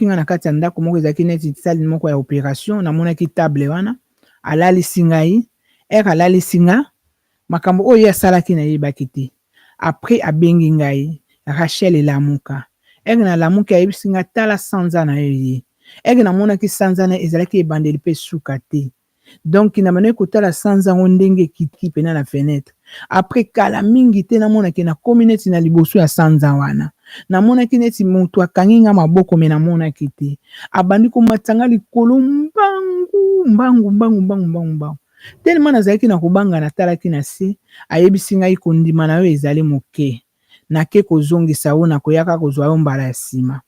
Nga na kati ya ndako moko ezalaki neti salle moko ya operation, namonaki table wana, alalisi ngai. Ere alalisi nga, makambo oyo ye asalaki nayebaki te. Après abengi ngai: "Rachel, elamuka." Ere nalamuki, ayebisi nga: "Tala sanza na yo." Ye ere namonaki sanza na ezalaki ebandeli mpe suka te. Donc na bandaki kotala sanza yango ndenge ekiti pena na fenêtre. Après kala mingi te, namonaki nakomi neti na liboso ya sanza wana. Namonaki neti moto akangi nga maboko, me namonaki te. Abandi komatisa nga likolo mbangu mbangu mbangu mbangu mbangu mbangu, telema nazalaki na kobanga. Natalaki na se, ayebisi ngai: "Kondima na yo ezali moke, nake kozongisa yo, nakoyaka kozwa yo mbala ya nsima."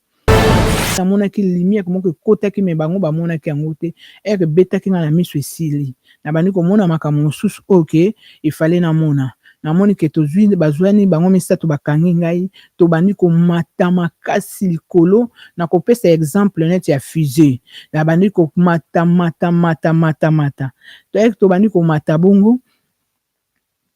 Namonaki lumière moko ekotaki, me bango bamonaki yango te. Ere ebetaki nga na miso, esili, nabandi komona makambo mosusu oyo ke efale namona. Namoni ke tozwi, bazwani bango misato, bakangi ngai, tobandi komata makasi likolo. Na kopesa exemple neti ya fusée, nabandi komata, mata, mata, mata, mata. Tobandi komata bongo,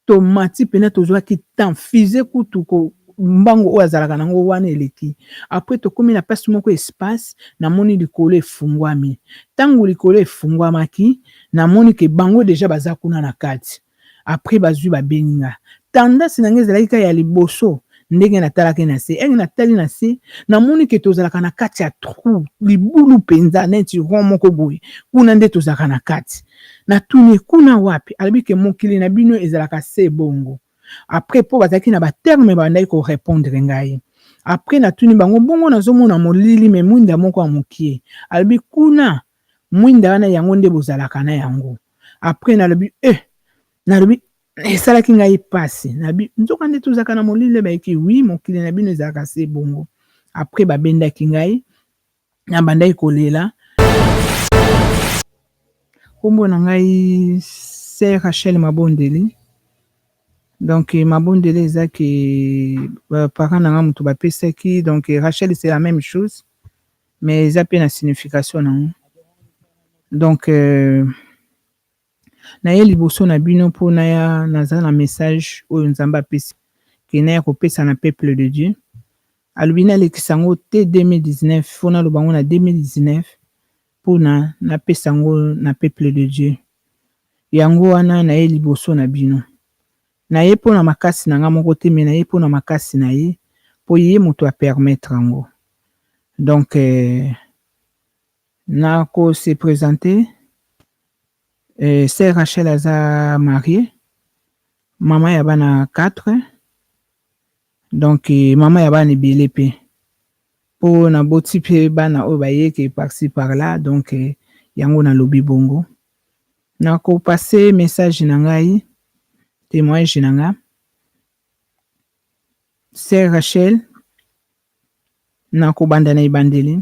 tomati mpena, tozwaki temps. Fusée kutu mbango oyo azalaka nango wana eleki. Après tokómi na place moko espace, namoni likolo efungwami. Ntango likolo efungwamaki, namoni ke bango déjà baza kuna na kati. Après bazwi, babengi nga. Tendance na ngai ezalaki kaka ya liboso, ndenge natalaki na se. Enge natali na se, namoni ke tozalaka na kati ya trou, libulu mpenza, neti rond moko boye. Kuna nde tozalaka na kati. Natuni: "Kuna wapi?" Alobi ke mokili na bino ezalaka se bongo. Après, mpo bazalaki na baterme, bandaki korépondre ngai. Après natuni bango: "Bongo nazomona molili, me mwinda moko ya mokie." Alobi: "Kuna mwinda wana, yango nde bozalaka na yango." Après nalobi: "Eh." Nalobi, esalaki ngai mpasi. Nalobi: "Nzoka nde tozalaka na molili?" Bayeki: "Oui, mokili na bino ezalaka se bongo." Après babendaki ngai, nabandaki kolela. Nkombo na ngai sœur Rachel Mabondeli. Donc Mabondeli eza ke parent na nga moto bapesaki. Donc Rachel, c'est la même chose, mais eza mpe na signification nango. Donc naye liboso na bino mpo naya, naza na message oyo Nzambe apesi ke naya kopesa na peuple de Dieu. Alobi nalekisa yango te 2019, fo naloba yango na 2019 mpona napesa yango na peuple de Dieu. Yango wana naye liboso na bino. Naye mpona makasi na nga moko te, me naye mpona makasi na ye, mpo ye moto apermettre yango. Donc nako se présenter. Sœur Rachel aza mariée, mama ya bana 4. Donc mama ya bana ebele mpe, mpo naboti mpe bana oyo bayeke par-ci par-là. Donc yango nalobi bongo, nakopase message na ngai, témoignage na nga. Sœur Rachel, nakobanda na ebandeli.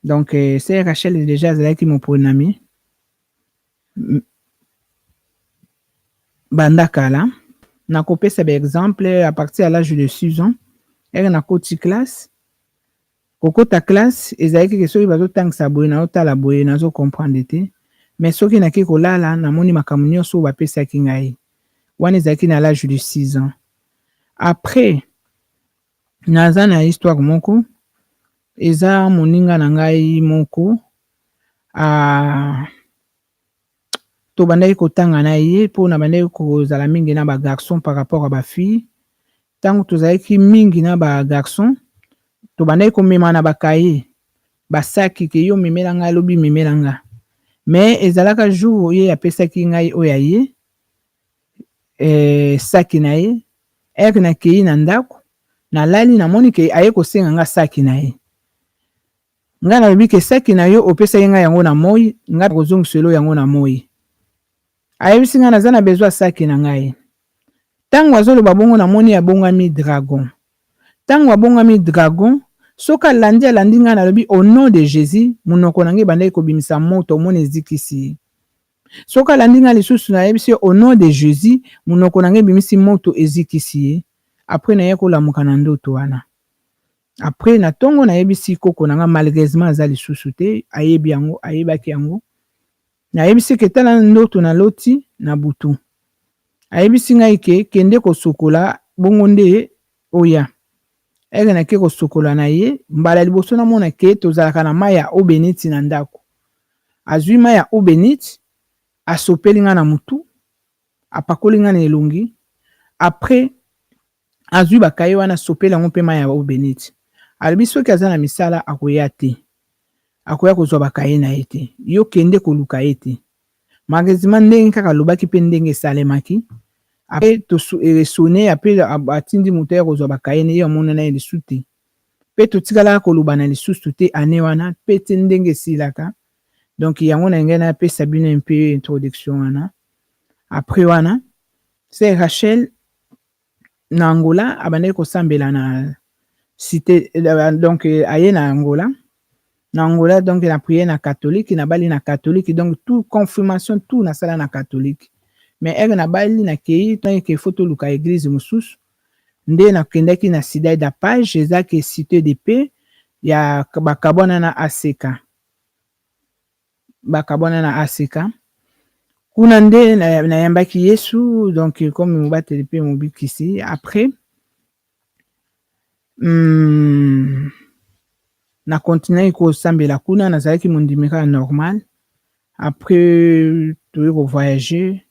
Donc sœur Rachel déjà azalaki moponami banda kala. Nakopesa baexemple à partir ya l'âge de 6 ans. Ere nakoti classe, kokota classe ezalaki ke soki bazotangisa boye, nazotala boye, nazocomprendre te. Mais soki nake kolala, namoni makambo nyonso oyo bapesaki ngai. Wana ezalaki na l'âge de 6 ans. Après naza na histoire moko, eza moninga na ngai moko. Tobandaki kotanga na ye, mpo nabandaki kozala mingi na bagarçon par rapport à bafille. Ntango tozalaki mingi na bagarçon, tobandaki komema na bakaye, basaki, ke yo memela ngai, alobi memela nga. Mais ezalaka jour ye apesaki ngai oyo ya ye saki na ye. Ere nakei na ndako, nalali, namoni ke aye kosenga nga saki na ye. Ngai nalobi ke saki na yo, opesaki ngai yango na moi, ngai kozongisela yango na moi. Ayebisi ngai: "Naza na besoin saki na ngai." Ntango azoloba bongo, namoni abongami dragon. Ntango abongami dragon, soki alandi, alandi ngai, nalobi: "Au nom de Jésus." Monoko na ngai ebandaki kobimisa moto, omona ezikisi ye. Soki alandi ngai lisusu, nayebisi ye: "Au nom de Jésus." Monoko na ngai ebimisi moto, ezikisi ye. Après naye kolamuka na ndoto wana. Après na ntongo, nayebisi koko na nga, malheureusement aza lisusu te, ayebi yango, ayebaki yango. Nayebisi ke tala ndoto naloti na butu. Ayebisi ngai ke kende kosukola bongo nde oya. Ere nake kosokola na ye mbala liboso, namona ke tozalaka na mai ya eau bénite na ndako. Azwi mai ya eau bénite, asopeli nga na mutu, apakoli nga na elongi. Après azwi bakaye wana, asopeli yango mpe mai ya eau bénite. Alobi soki aza na misala, akoya te, akoya kozwa bakaye na ye te, yo kende koluka ye te. Malheureusement, ndenge kaka alobaki mpe ndenge esalemaki, après esone, après atindi moto aya kozwa bakaye na ye, amonana ye lisusu te. Mpe totikalaka koloba na lisusu te ane wana mpe te ndenge esilaka. Donc yango na ngai napesa bino mpe introduction wana. Après wana, sœur Rachel na Angola abandaki kosambela na cité. Donc aye na Angola, na Angola, donc na prière na catholique, nabali na catholique. Donc tout confirmation, tout nasala na catholique. Mais ere nabali, nakei ke faut toluka église mosusu. Nde nakendaki na Cidade da Paz, ezaki Cité de Paix ya bakabwana na ACK, bakabwana na ACK. Kuna nde nayambaki Yesu donc comme mobateli mpe mobikisi. Après na continuaki kosambela kuna, nazalaki mondimi kaka normal. Après toyei kovoyage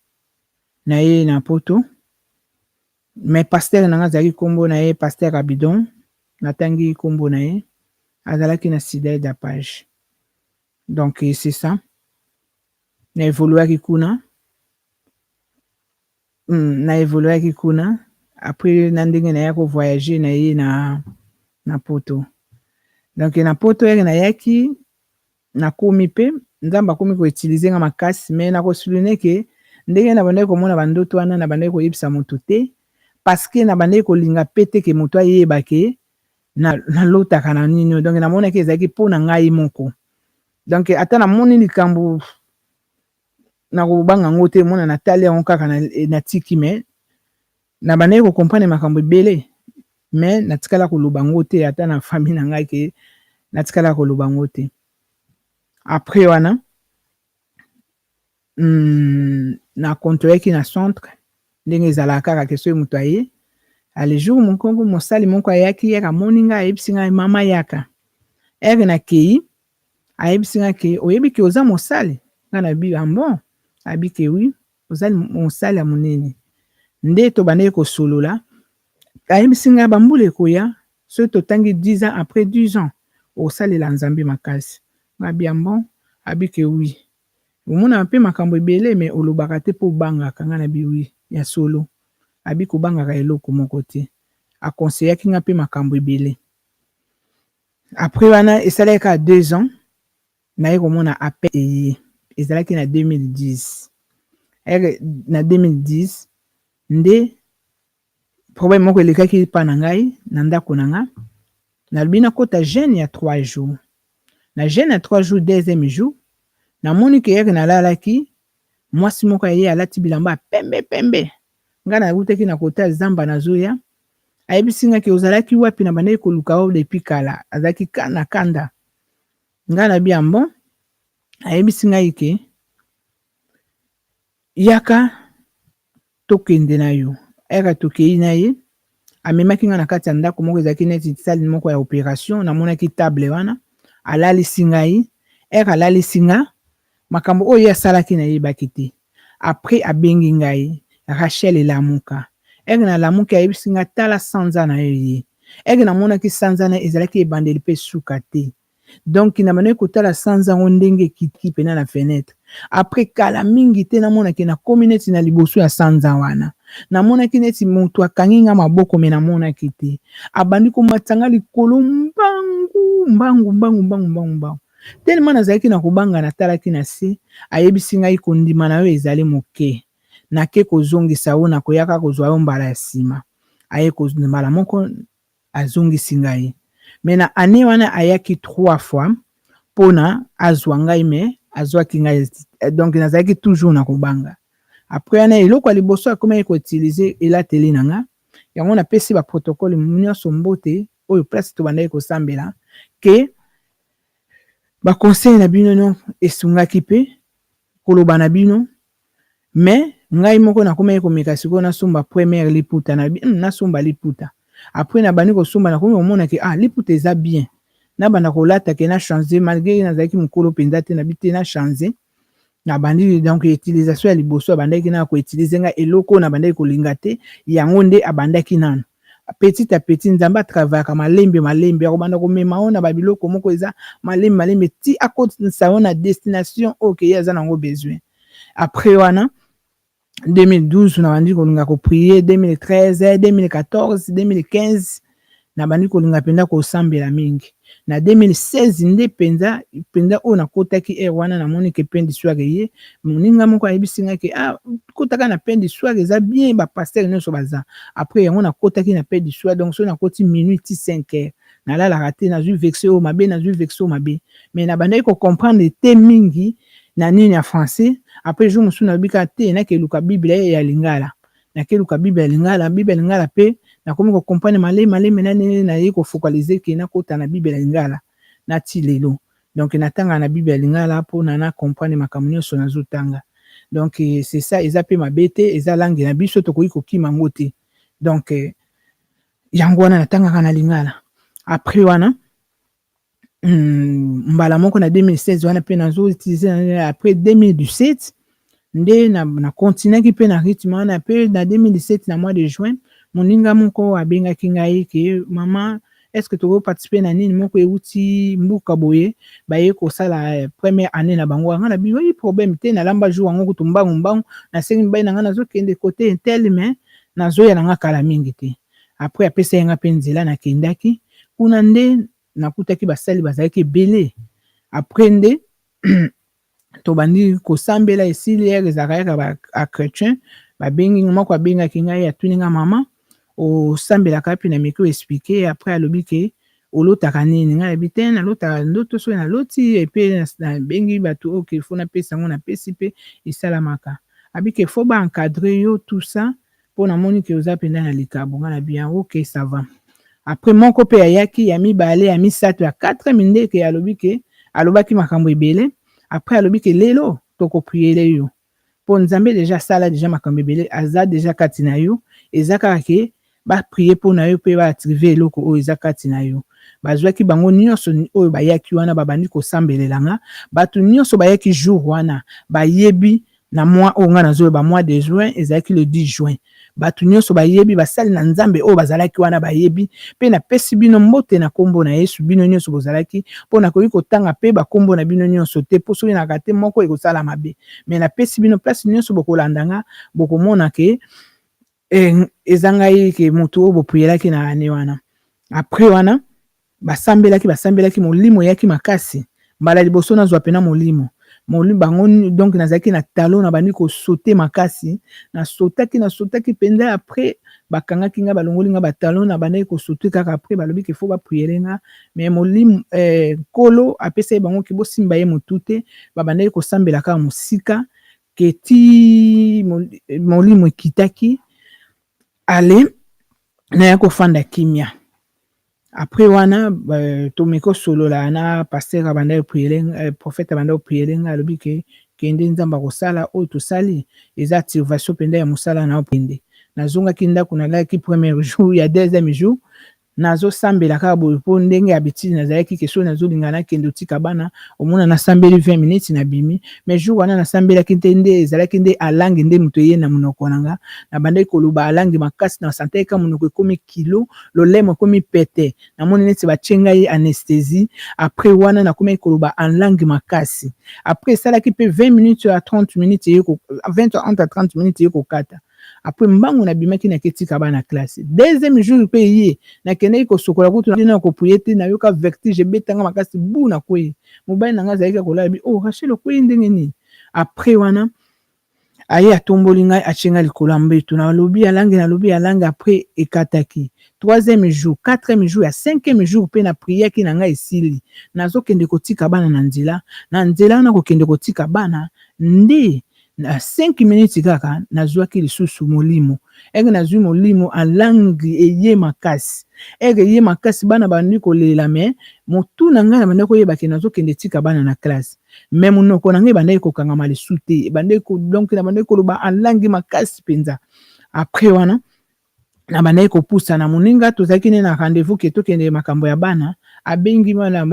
na ye na Poto. Mais pasteur na nga azalaki, nkombo na ye pasteur Abidon, natangi nkombo na ye, azalaki na Cidade da Paz. Donc c'est ça, na évoluaki kuna, na évoluaki kuna. Après na ndenge naya kovoyage na ye na Poto. Donc na Poto ere nayaki, nakomi mpe Nzambe akomi koutiliser nga makasi. Mais nakosouligner ke ndenge na bandaki komona bandoto wana, na bandaki koyebisa moto te, parce que na bandaki kolinga mpe te ke moto ayeba ke nalotaka na nini. Donc namonaki ezalaki mpo na ngai moko. Donc ata namoni likambo, nakobanga yango te. Mona natali yango kaka, natiki. Mais na bandaki kocomprendre makambo ebele, mais natikala koloba yango te ata na famille na ngai, ke natikala koloba yango te. Après wana, na contrôlaki na centre ndenge ezalaka kaka ke soki moto aye ale jour mokongo, mosali moko ayaki, yaka amoni ngai, ayebisi ngai: "Mama, yaka." Ere nakei, ayebisi ngai ke: "Oyebi ke oza mosali?" Ngai nabi: "Ah bon?" Abi ke: "Oui, oza mosali ya monene." Nde tobandaki kosolola. Ayebisi ngai: "Bambula ekoya, soki totangi 10 ans, après 10 ans osalela Nzambe makasi." Ngai abi: "Ah bon?" Abi ke: "Oui, omonaka mpe makambo ebele, mais olobaka te mpo obangaka." Ngai nabi: "Oui, ya solo." Abi: "Kobangaka eloko moko te." Aconseillaki nga mpe makambo ebele. Après wana, esalaki kaka 2 ans, naye komona appel eye. Ezalaki na 2010. Ere na 2010 nde problème moko elekaki epa na ngai na ndako na nga. Nalobi nakota jeûne ya 3 jours. Na jeûne ya 3 jours, deuxième jour, namoni ke ere nalalaki, mwasi moko aye, alati bilamba ya pembe pembe. Ngai nawutaki na kota ya zamba, nazoya. Ayebisi nga ke: "Ozalaki wapi? Na bandaki koluka yo depuis kala." Azalaki na kanda. Ngai nabi: "Ah bon?" Ayebisi ngai ke: "Yaka tokende na yo." Ere tokei na ye, amemaki ngai na kati ya ndako moko, ezalaki neti salle moko ya opération. Namonaki table wana, alalisi ngai. Ere alalisi nga, makambo oyo ye asalaki nayebaki te. Après abengi ngai: "Rachel, elamuka." Ere nalamuki, ayebisi nga: "Tala sanza na yo ye." Ere namonaki sanza na ezalaki ebandeli mpe suka te. Donc na bandaki kotala sanza yango ndenge ekiti pena na fenêtre. Après kala mingi te, namonaki nakomi neti na liboso ya sanza wana. Namonaki neti moto akangi nga maboko, mais namonaki te. Abandi komatisa nga likolo mbangu mbangu mbangu mbangu mbangu mbangu. Telema nazalaki na kobanga, natalaki na se. Ayebisi ngai: "Kondima na yo ezali moke, nake kozongisa yo, nakoyaka kozwa yo mbala ya nsima." Aye mbala moko azongisi ngai. Mais na année wana ayaki trois fois mpona azwa ngai, mais azwaki ngai. Donc nazalaki toujours na kobanga. Après wana, eloko ya liboso akomaki koutiliser elateli na nga. Yango napesi baprotocole nyonso mbote oyo place tobandaki kosambela, ke baconseil na bino no esungaki mpe koloba na bino. Mais ngai moko nakomaki komeka sikoyo nasomba première liputa na nasomba liputa. Après nabandi kosomba, nakomi komona ke ah, liputa eza bien, nabanda kolata ke na change, malgré nazalaki mokolo mpenza te. Nabi te, na change, nabandi. Donc utilisation ya liboso, abandaki na koutiliser nga eloko oyo nabandaki kolinga te. Yango nde abandaki nano petit à petit. Nzambe atravaillaka malembe malembe, akobanda komema oyo na babiloko moko eza malembe malembe ti akotisa yo na destination oyo ke ye aza nango besoin. Après wana, 2012 nabandi kolinga koprier, 2013, 2014, 2015 nabandi kolinga mpenza kosambela mingi. Na 2016 nde mpenza mpenza oyo nakotaki heure wana, namoni ke Pain du Soir ye moninga moko ayebisi ngai ke ah, kotaka na Pain du Soir, eza bien, bapasteur nyonso baza. Après yango nakotaki na Pain du Soir. Donc soki nakoti minuit ti 5 heures, nalalaka te. Nazwi verset oyo mabe, nazwi verset oyo mabe, mais nabandaki kocomprendre te mingi na nini ya français. Après jour mosusu nalobi kaka te, nakeluka Bible ya lingala. Nakeluka Bible ya lingala, Bible ya lingala mpe nakomi kocomprendre malemi malemi. Na nini naye kofocaliser ke nakota na Bible ya lingala nati lelo. Donc natanga na Bible ya lingala mpona na comprendre makambo nyonso nazotanga. Donc c'est ça, eza mpe mabe te, eza langue na biso, tokoki kokima yango te. Donc yango wana natangaka na lingala. Après wana, mbala moko na 2016 wana mpe nazoutiliser. Après 2017 nde na continuaki mpe na rythme wana. Mpe na 2017, na mois de juin, moninga moko abengaki ngai ke mama, est ce que tokoparticiper na nini moko euti mbuka boye, baye kosala première année na bango. Nga na bi oyi problème te. Nalamba jour yango kutu mbangu mbangu, nasengi mobali na ngai, nazokende kote tel, mais nazoya na nga kala mingi te. Après apesaki nga mpe nzela, nakendaki kuna nde nakutaki basali bazalaki ebele. Après nde tobandi kosambela, esili heure ezalaka yaka bachrétien babengi moko, abengaki ngai, atuni nga: mama, osambelaka mpe? Na meki oexpliquer. Après alobi ke olotaka nini? Ngai nayebi te, nalotaka ndoto, soki naloti epe nabengi bato oyo ke faut napesa yango, napesi mpe esalamaka. Abi ke faut baencadrer yo, tout ça, mpo namoni ke oza mpenza na likabo. Ngai nabi yango, ok, ça va. Après moko mpe ayaki, ya mibale, ya misato, ya quatrième nde ke alobi ke alobaki makambo ebele. Après alobi ke lelo tokoprier yo, mpo Nzambe déjà asala déjà makambo ebele, aza déjà kati na yo, eza kaka ke baprier mpo na yo mpe baactiver eloko oyo eza kati na yo. Bazwaki bango nyonso oyo bayaki wana, babandi kosambelela nga. Bato nyonso bayaki jour wana bayebi na mois oyo nga nazoloba, mois de juin, ezalaki le 10 juin. Bato nyonso bayebi, basali na Nzambe oyo bazalaki wana bayebi mpe. Napesi bino mbote na nkombo na Yesu, bino nyonso bozalaki, mpo nakoki kotanga mpe bakombo na bino nyonso te, mpo soki naka te moko ekosala mabe. Mais napesi bino place nyonso bokolanda nga, bokomona ke eza ngai ke motu oyo boprielaki na ane wana. Après wana basambelaki, basambelaki, molimo eyaki makasi. Mbala liboso nazwa mpena molimo bango. Donc nazalaki na talon, na bandi kosauter makasi, nasotaki, nasotaki mpenza. Après bakangaki nga, balongoli nga batalon, na bandaki kosauter kaka. Après balobi ke faut baprier nga, mais molimo nkolo apesaki bango ke bosimba ye motu te. Babandaki kosambela kaka mosika ke ti molimo ekitaki, ale naya kofanda kimia. Après wana tomeki kosolola na pasteur abandaki koprier, prophète abandaki koprier nga. Alobi ke kende, Nzambe akosala oyo tosali, eza activation mpenza ya mosala na yo. Kende. Nazongaki ndako, nalalaki premier jour, ya deuxième jour nazosambela kaka boye, mpo ndenge habitude nazalaki ke soki nazolinga nakende otika bana, omona nasambeli 20 minutes, nabimi. Mais jour wana nasambelaki te, nde ezalaki nde alangue nde moto eye na monoko na nga. Nabandaki koloba alangue makasi, nasantaki ka monoko ekomi kilo, lolemo ekomi pete, namoni neti batie ngai anesthésie. Après wana nakomaki koloba en langue makasi. Après esalaki mpe 20 minutes ya 30 minutes, 20 entre 30 minutes eye kokata. Après mbangu nabimaki, naketika bana classe. Deuxième jour mpe ye nakendaki kosokola kutu na koprier te, nayoka vertige ebetanga makasi, bu nakwei. Mobali na ngai azalaki kolala bi: oh Rachel, okwei ndenge nini? Après wana aye, atomboli ngai, atie ngai likolo ya mbeto, nalobi alangue, nalobi alangue. Après ekataki troisième jour, quatrième jour, ya cinquième jour mpe napriaki na ngai, esili, nazokende kotika bana na nzela. Na nzela wana kokende kotika bana nde na 5 minutes kaka nazwaki lisusu molimo. Eke nazwi molimo, alangue eye makasi, eke eye makasi, bana bandi kolela. Mais motu na ngai na bandi koyeba ke nazokende tika bana na classe, mais monoko na ngai ebandaki kokangama lisu te, ebandaki, donc nabandaki koloba alangue makasi mpenza. Après wana Nabandaki kopusana. Moninga tozalaki ne na rendez-vous ke tokende makambo ya bana, abengi bana,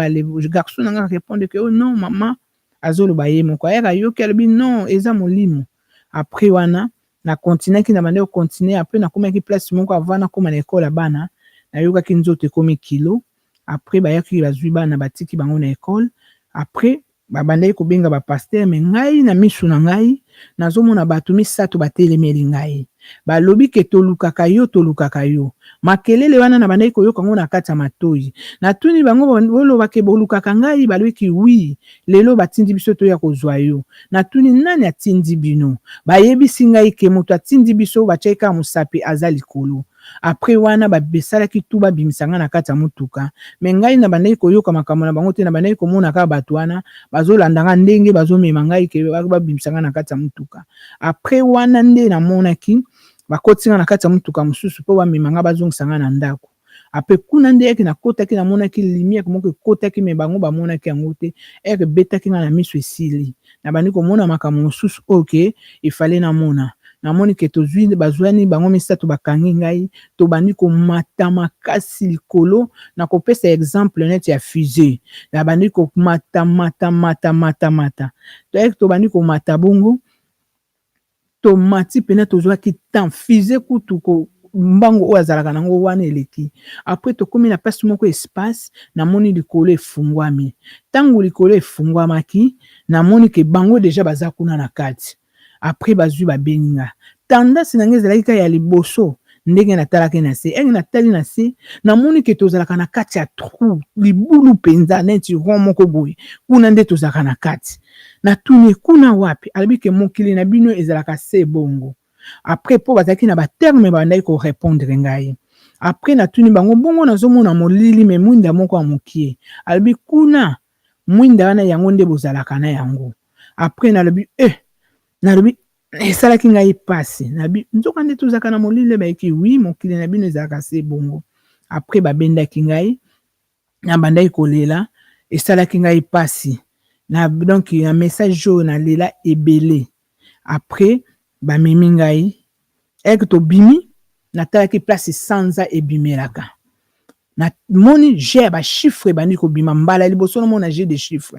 garçon na nga répondre ke: "Oh non, mama azoloba ye moko." Ayaka, ayoki, alobi: "Non, eza molimo." Après wana na continuaki, na bandaki kocontinuer. Après nakomaki place moko avant nakóma na ekole ya bana, nayokaki nzoto ekomi kilo. Après bayaki, bazwi bana, batiki bango na ekole. Après babandaki kobenga bapasteur, mais ngai na misu na ngai nazomona bato misato batelemeli ngai, balobi ke: "Tolukaka yo, tolukaka yo." Makelele wana na bandaki koyoka yango na kati ya matoi. Natuni bango: "Bolobake bolukaka ngai?" Balobiki: "Oui, lelo batindi biso toya kozwa yo." Natuni: "Nani atindi bino?" Bayebisi ngai ke moto atindi biso, batiaki kaka mosapi, aza likolo. Après wana basalaki tu babimisa ngai na kati ya motuka, mais ngai na bandaki koyoka makambo na bango te. Na bandaki komona kaka bato wana bazolanda nga ndenge bazomema ngai ke babimisa ngai na kati ya motuka. Après wana nde namonaki bakoti nga na kati ya motuka mosusu mpo bamema nga, bazongisa ngai na ndako. Après kuna nde yaki nakotaki, namonaki lumière moko ekotaki, mais bango bamonaki yango te. Ere ebetaki nga na miso, esili, nabandi komona makambo mosusu oyo ke efale namona. Namoni ke tozwi, bazwani bango misato, bakangi ngai, tobandi komata makasi likolo. Na kopesa exemple neti ya fusée, nabandi komata, mata, mata, mata, mata. Tobandi komata bongo, tomati mpena, tozwaki temps. Fusée kutu mbango oyo azalaka nango wana eleki. Après tokómi na place moko espace, namoni likolo efungwami. Ntango likolo efungwamaki, namoni ke bango déjà baza kuna na kati. Après bazwi, babengi nga. Tendance na ngai ezalaki kaka ya liboso. Ndenge natalaki na se, enge natali na se, namoni ke tozalaka na kati ya trou, libulu mpenza neti rond moko boye. Kuna nde tozalaka na kati. Natuni: "Kuna wapi?" Alobi ke mokili na bino ezalaka se bongo. Après, mpo bazalaki na baterme, bandaki korépondre ngai. Après natuni bango: "Bongo nazomona molili, mais mwinda moko ya mokie." Alobi: "Kuna mwinda wana, yango nde bozalaka na yango." Après nalobi: "Eh!" Nalobi, esalaki ngai mpasi. Nalobi: "Nzoka nde tozalaka na molili?" Bayeki: "Oui, mokili na bino ezalaka se bongo." Après babendaki ngai, nabandaki kolela, esalaki ngai mpasi na, donc na message oyo nalela ebele. Après bamemi ngai eke tobimi, natalaki place sanza ebimelaka, namoni jeu ya bachiffre ebandi kobima. Mbala liboso namona jeu de chiffre,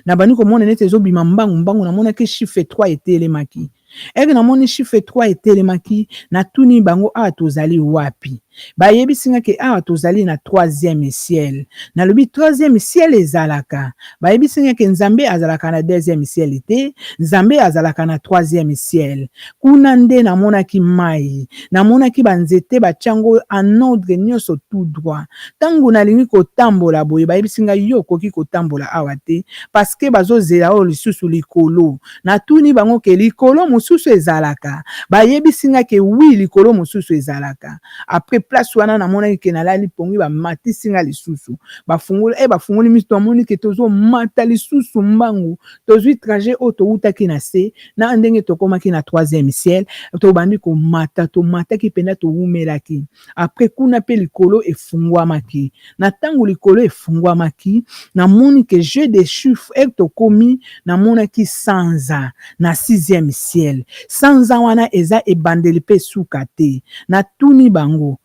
nabandi komona neti ezobima mbangu mbangu. Namonaki chiffre 3 etelemaki. Eke namoni chiffre 3 etelemaki, natuni bango: "Awa tozali wapi?" Bayebisi nga ke awa tozali na troisième ciel. Nalobi: "Troisième ciel ezalaka?" Bayebisi nga ke Nzambe azalaka na deuxième ciel te, Nzambe azalaka na troisième ciel. Kuna nde namonaki mai, namonaki banzete batiango en ordre nyonso, tout droit. Ntango nalingi kotambola boye, bayebisi ngai: "Yo okoki kotambola awa te, parce que bazozela oyo lisusu likolo." Natuni bango ke likolo mosusu ezalaka? Bayebisi nga ke oui, likolo mosusu ezalaka. Après place wana namonaki ke nalali pongi, bamatisi nga lisusu, bafungoli e bafungoli miso, tomoni ke tozomata lisusu mbangu. Tozwi trajet oyo towutaki na se na ndenge tokomaki na troisième ciel, tobandi komata, tomataki mpenza, towumelaki. Après kuna mpe likolo efungwamaki. Na ntango likolo efungwamaki, namoni ke jeu de chiffre eke tokomi, namonaki sanza na sixième ciel. Sanza wana eza ebandeli mpe suka te. Natuni bango,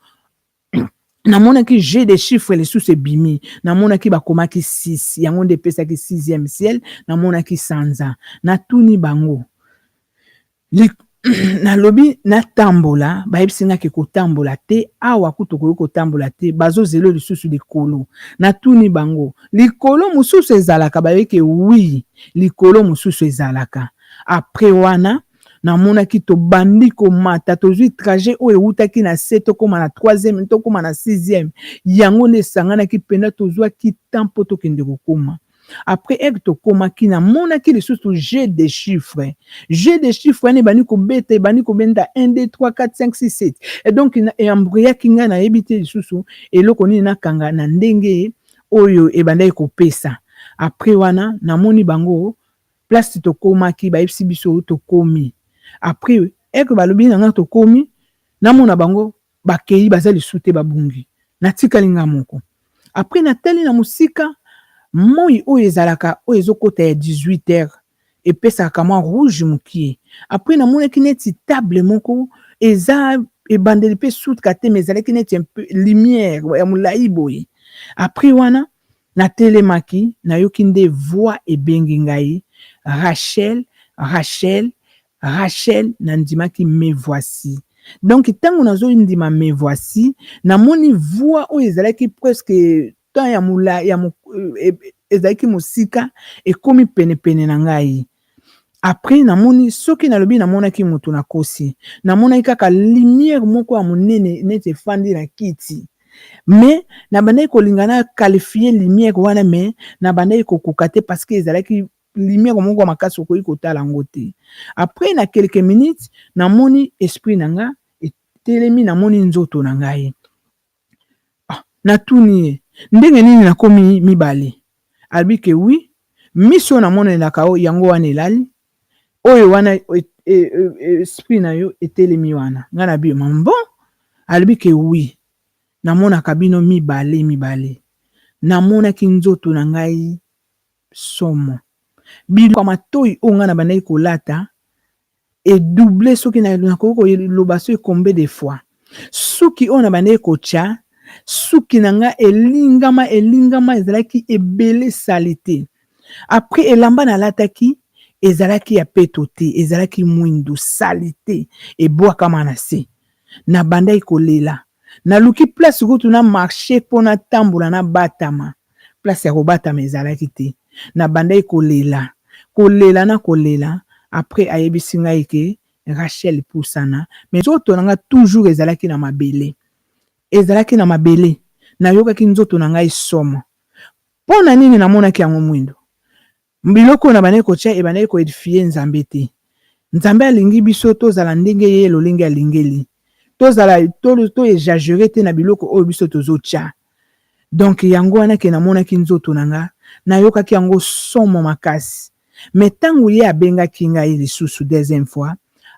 namonaki jeu de chiffre lisusu ebimi, namonaki bakomaki 6, yango nde epesaki sixième ciel. Namonaki sanza. Natuni bango, nalobi: "Natambola?" Bayebisi nga ke kotambola te awa, kutu okoki kotambola te, bazozela lisusu likolo. Natuni bango: "Likolo mosusu ezalaka?" Bayebi ke oui, likolo mosusu ezalaka. Après wana namonaki tobandi komata, tozwi trajet oyo ewutaki na se, tokóma na troisième, tokóma na sixième, yango nde esanganaki mpenza. Tozwaki temps mpo tokende kokóma. Après eke tokomaki, namonaki lisusu jeu de chiffre. Jeu de chiffre wana ebandi kobeta, ebandi kobenda 1, 2, 3, 4, 5, 6, 7, et donc embrouillaki ngai, nayebi te lisusu eloko nini nakanga na ndenge oyo ebandaki kopesa. Après wana namoni bango place tokomaki, bayebisi biso tokomi. Après eke balobi na nga tokomi, namona bango bakei, baza lisusu te, babungi, natikali nga moko. Après natali na mosika, moi oyo ezalaka oyo ezokota ya 18 heures, epesaka mwa rouge mokie. Après namonaki neti table moko eza. Ebandeli mpe suka te, mais ezalaki neti lumière ya molai boye. Après wana natelemaki, nayoki nde voix ebengi ngai: "Rachel, Rachel, Rachel." Nandimaki: "Me voici." Donc ntango nazondima "me voici", namoni voix oyo ezalaki presque temps ya molai, ya ezalaki mosika, ekomi penepene na ngai. Après namoni, soki nalobi namonaki moto, nakosi. Namonaki kaka lumière moko ya monene neti efandi na kiti, mais nabandaki kolinga na qualifier lumière wana, mais nabandaki kokoka te parce que ezalaki lumière moko ya makasi, okoki kotala yango te. Après na quelques minutes, namoni esprit na nga etelemi, namoni nzoto na ngai. Ah, natuni ye ndenge nini nakomi mibale. Alobi ke oui, miso oyo namonelaka yango wana elali, oyo wana esprit na yo etelemi wana. Ngai na bima bon. Alobi ke oui, namonaka bino mibale mibale. Namonaki nzoto na ngai somo. Biloko ya matoi oyo ngai na bandaki kolata edouble, soki nakoki koloba so combien de fois. Suki oyo na bandaki kotya, suki na ngai elingama elingama, ezalaki ebele, saleté. Après elamba nalataki ezalaki ya peto te, ezalaki mwindu, saleté, ebwakama na se. Nabandaki kolela, naluki place kutu na marché mpo natambola nabatama, place ya kobatama ezalaki te. Nabandaki kolela, kolela na kolela. Après ayebisi ngai ke "Rachel, pusana." Mais nzoto na ngai toujours ezalaki na mabele, ezalaki na mabele. Nayokaki nzoto na ngai somo. Mpo na nini? Namonaki yango mwindo. Biloko oyo na bandaki kotia ebandaki koédifier Nzambe te. Nzambe alingi biso tozala ndenge ye lolenge alingeli tozala, to exagérer te na biloko oyo biso tozotia. Donc yango wana ke namonaki nzoto na nga, nayokaki yango somo makasi. Mais ntango ye abengaki ngai lisusu deuxième fois,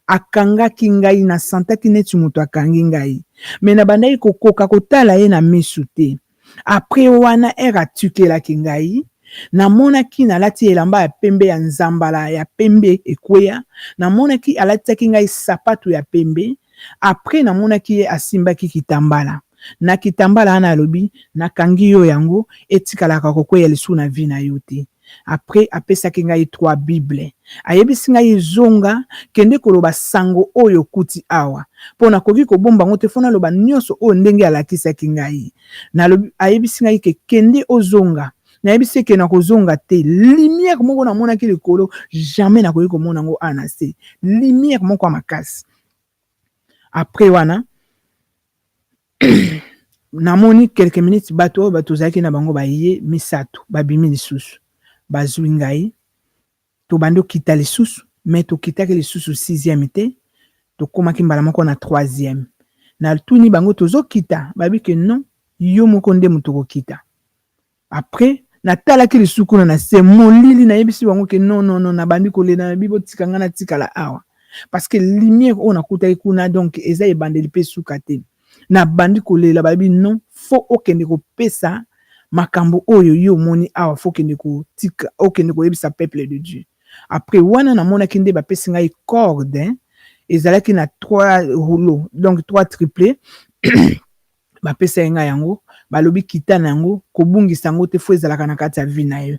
akangaki ngai, nasantaki neti moto akangi ngai, mais nabandaki kokoka kotala ye na misu te. Après wana ere atikelaki ngai, namonaki nalati elamba ya pembe, ya nzambala ya pembe ekweya. Namonaki alatisaki ngai sapatu ya pembe. Après namonaki ye asimbaki kitambala. Na kitambala wana alobi: "Nakangi yo yango, etikalaka kokweya lisusu na vie na yo te." Après apesaki ngai trois bible, ayebisi ngai: "Zonga, kende koloba sango oyo okuti awa, mpo nakoki kobomba yango te, fo naloba nyonso oyo ndenge alakisaki ngai." Ayebisi ngai ke kende, ozonga. Nayebisi eke nakozonga te. Lumière moko namonaki likolo, jamais nakoki komona yango awa na se, lumière moko ya makasi. Après wana namoni quelques minutes, bato oyo bato ozalaki na bango baye misato, babimi lisusu, bazwi ngai, tobandi okita lisusu. Mais tokitaki lisusu sixième te, tokomaki mbala moko na troisième. Natuni bango: "Tozokita?" Babi ke non, yo moko nde moto okokita. Après natalaki lisusu kuna na se, molili. Nayebisi bango ke non, non, non. Nabandi kolela, nabi botika ngai natikala awa parce que lumière oyo nakutaki kuna, donc eza ebandeli mpe suka te. Nabandi kolela. Bayebi non, fo okende kopesa makambo oyo yo omoni awa, fo okende kotika, okende koyebisa peuple de Dieu. Après wana namonaki nde bapesi ngai corde, ezalaki na trois rouleau, donc trois triplé. Bapesaki ngai yango, balobi: "Kita na yango, kobungisa yango te, fo ezalaka na kati ya vie na yo."